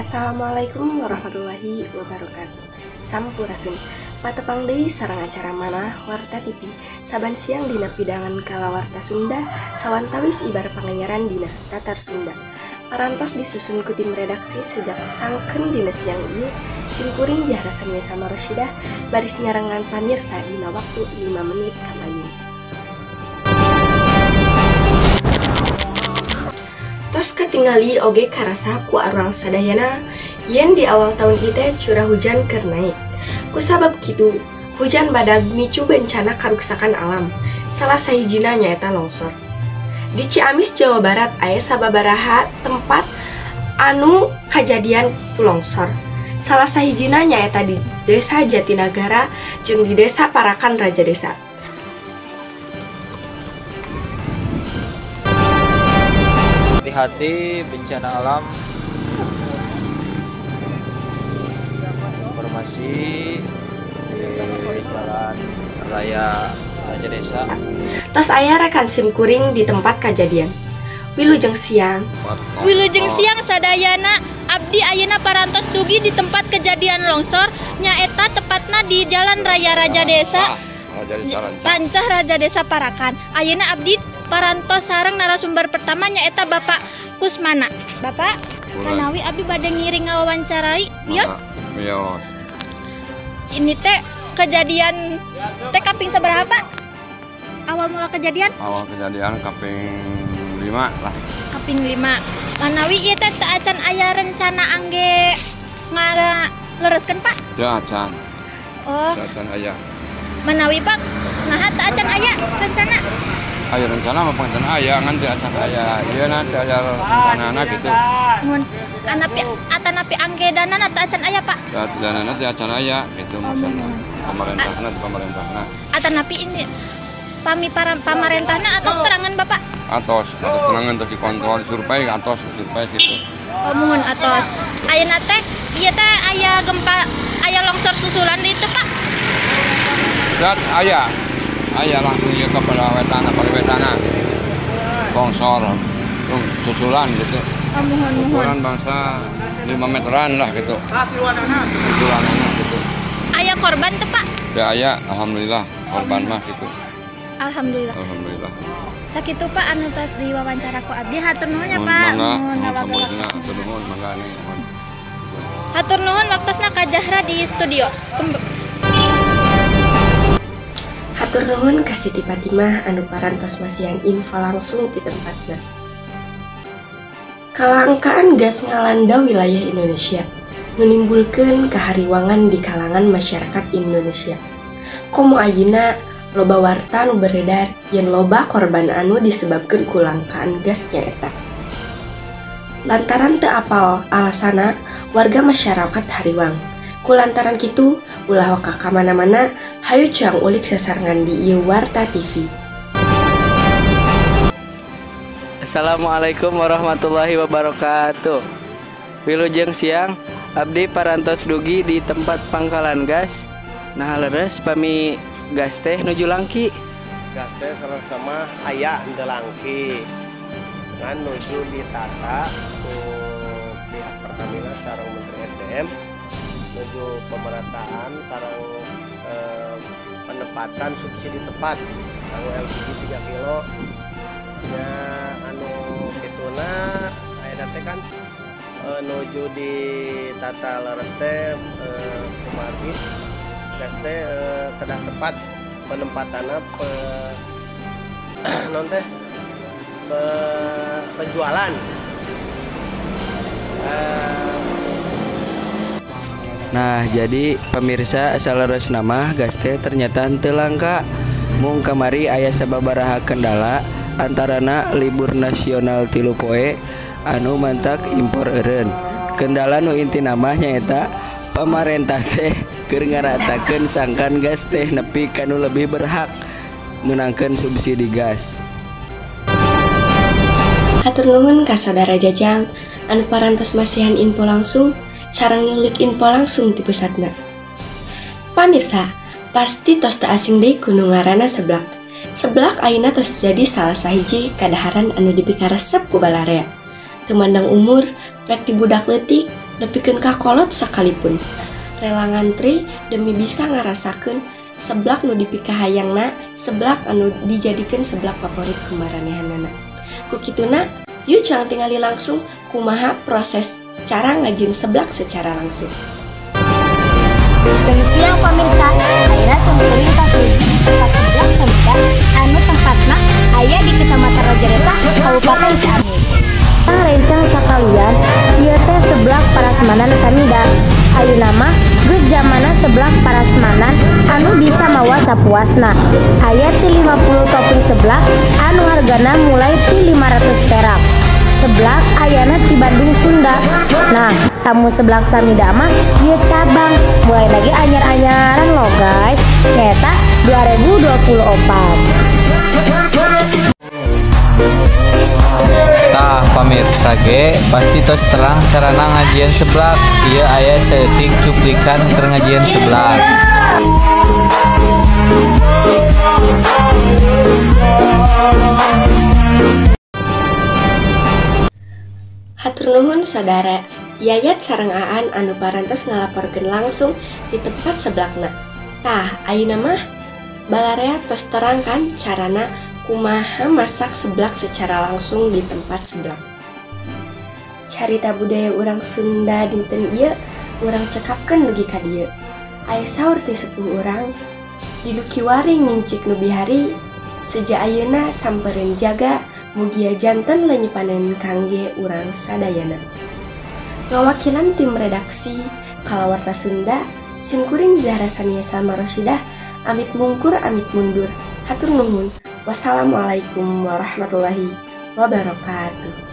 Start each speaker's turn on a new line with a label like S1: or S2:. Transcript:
S1: Assalamualaikum warahmatullahi wabarakatuh. Sampurasun. Patepang deui sareng acara Manah Warta TV. Saban siang dina pidangan kalawarta Sunda, sawantawis ibar panganyaran dina Tatar Sunda. Parantos disusun ku tim redaksi sejak sangkeun dina siang ieu, simkuring Jahra Samia sama Rosyidah baris nyarengan pamirsa dina waktu 5 menit kamayun. Tos katingali oge karasa ku arurang sadayana yen di awal tahun ieu teh curah hujan keur naik. Kusabab kitu, hujan badag micu bencana karuksakan alam. Salah sahijina nyaeta longsor. Di Ciamis, Jawa Barat aya sababaraha tempat anu kajadian ku longsor. Salah sahijina nyaeta di Desa Jatinagara jeung di Desa Parakan Rajadesa.
S2: Hati-hati bencana alam. Informasi di Jalan Raya Rajadesa.
S1: Tos aya rekan simkuring di tempat kajadian. Wilujeng siang.
S3: Wilujeng siang sadayana, abdi ayeuna parantos dugi di tempat kejadian longsor nyaeta tepatna di Jalan Raya Rajadesa, Rancah Rajadesa Parakan. Ayeuna abdi parantos sareng narasumber pertama nyaeta Bapak Kusmana. Bapak, manawi abdi bade ngiring ngawawancarai, wios?
S4: Wios.
S3: Ini teh kejadian teh kaping sabaraha, Pak? Awal mula kejadian?
S4: Awal kejadian kaping 5 lah.
S3: Kaping 5. Manawi ieu teh teu acan aya rencana angge ngalereskeun, Pak?
S4: Teu acan.
S3: Oh.
S4: Teu acan aya.
S3: Manawi, Pak, naha teu acan aya rencana?
S4: Aya rencana mah rencana aya, ngan teu acan aya. Ieu na teu aya rencanana kitu.
S3: Mun anapi atanapi angge danana teu acan aya, Pak?
S4: Danana teu acan aya kitu maksudna. Pamarentahna teu pamarentahna.
S3: Atanapi ini pami pamarentahna atos terangan, Bapak?
S4: Atos, atos terangan terus dikontrol, survei atos, survei gitu.
S3: Oh, muhun atos. Ayeuna teh ieu teh aya gempa, aya longsor susulan di itu, Pak?
S4: Dat aya. Aya langsung ieu ke wetana, wetana. Longsor susulan gitu.
S3: Oh, muhun, muhun.
S4: Ukuran bangsa 5 meteran lah gitu. Susulanana gitu.
S3: Aya korban tuh, Pak?
S4: Teu aya, alhamdulillah korban mah gitu.
S3: Alhamdulillah.
S4: Alhamdulillah.
S3: Sakitu Pak anu tos diwawancara ku abdi, hatur nuhun ya Pak.
S4: Nuhun hatur nuhun mangga.
S3: Hatur nuhun waktosna ka Jahra di studio.
S1: Hatur nuhun ka Siti Fatimah anu parantos masihan info langsung di tempatna. Kalangkaan gas ngalanda wilayah Indonesia, nu nimbulkeun kahariwangan di kalangan masyarakat Indonesia. Komo ayeuna loba warta nu beredar yen loba korban anu disebabkeun ku langkaan gas nyaeta. Lantaran teu apal alasana, warga masyarakat hariwang. Ku lantaran kitu, ulah waka ka mana-mana, hayu cuang ulik sasarengan di ieu Warta TV.
S5: Assalamualaikum warahmatullahi wabarakatuh. Wilujeng siang, abdi parantos dugi di tempat pangkalan gas. Nah leres pami gas teh nuju langki.
S6: Gas teh salah mah aya henteu langki. Ngan nuju ditata ku pihak Pertamina sareng Menteri SDM nuju pemerataan sareng penempatan subsidi tepat kanggo LPG 3 kilo nya anu kituna ayeuna teh kan nuju ditata leres teh kumargi gas teh kedah tepat penempatanna non teh penjualan.
S5: Nah, jadi pemirsa saleres nama gas teh ternyata henteu langka. Mung kamari aya sababaraha kendala antarana libur nasional 3 poe anu mantak impor eureun. Kendala nu intina mah nyaeta pamarentah teh keur ngaratakeun sangkan gas teh nepi ka nu lebih berhak meunangkeun subsidi gas.
S1: Hatur nuhun ka saudara Jajang anu parantos masihan info langsung sareng nyulik info langsung di pusatna. Pamirsa, pasti tos teu asing deui ku nu ngaranna seblak. Seblak ayeuna tos jadi salah sahiji kadaharan anu dipikaresep ku balarea. Teu mandang umur, rek ti budak leutik, Nepikeun ka kolot sakalipun rela ngantri demi bisa ngarasakeun seblak nu dipikahayangna, seblak anu dijadikeun seblak favorit ku maranehanana. Ku kituna, yuk cang tingali langsung kumaha proses cara ngajieun seblak secara langsung.
S7: Sugeng siang pemirsa, ayeuna simkuring tos dugi di tempat seblak Samida anu tempatna aya di Kecamatan Rajadesa, Kabupaten Ciamis. Rencang sakalian, ieu teh seblak Parasmanan Samida. Ayeuna mah geus zamanna seblak Parasmanan anu bisa mawa sapuasna. Aya ti 50 topping seblak anu hargana mulai ti 500 perak. Seblak ayana ti Bandung Sunda. Nah, tamu seblak Samida mah ieu cabang mulai lagi anyar-anyaran loh guys. Nyaeta 2024.
S2: Tah pamirsa ge pasti tos terang carana ngajieun seblak. Ieu aya saeutik cuplikan keur ngajieun seblak.
S1: Hatur nuhun saudara Yayat sareng Aan anu parantos ngalaporkeun langsung di tempat seblakna. Tah, ayeuna mah balarea tos terang kan carana kumaha masak seblak secara langsung di tempat seblak. Carita budaya urang Sunda dinten ieu urang cekapkeun dugi ka dieu. Aya saur ti sepuh urang, di kiwari ngincik nu bihari, seja ayeuna samperin jaga, mugia janten lenyepanen kangge urang sadayana. Ngawakilan tim redaksi Kalawarta Sunda, simkuring Zahra Sania Salma Rosidah, amit mungkur amit mundur, hatur nuhun. Wassalamualaikum warahmatullahi wabarakatuh.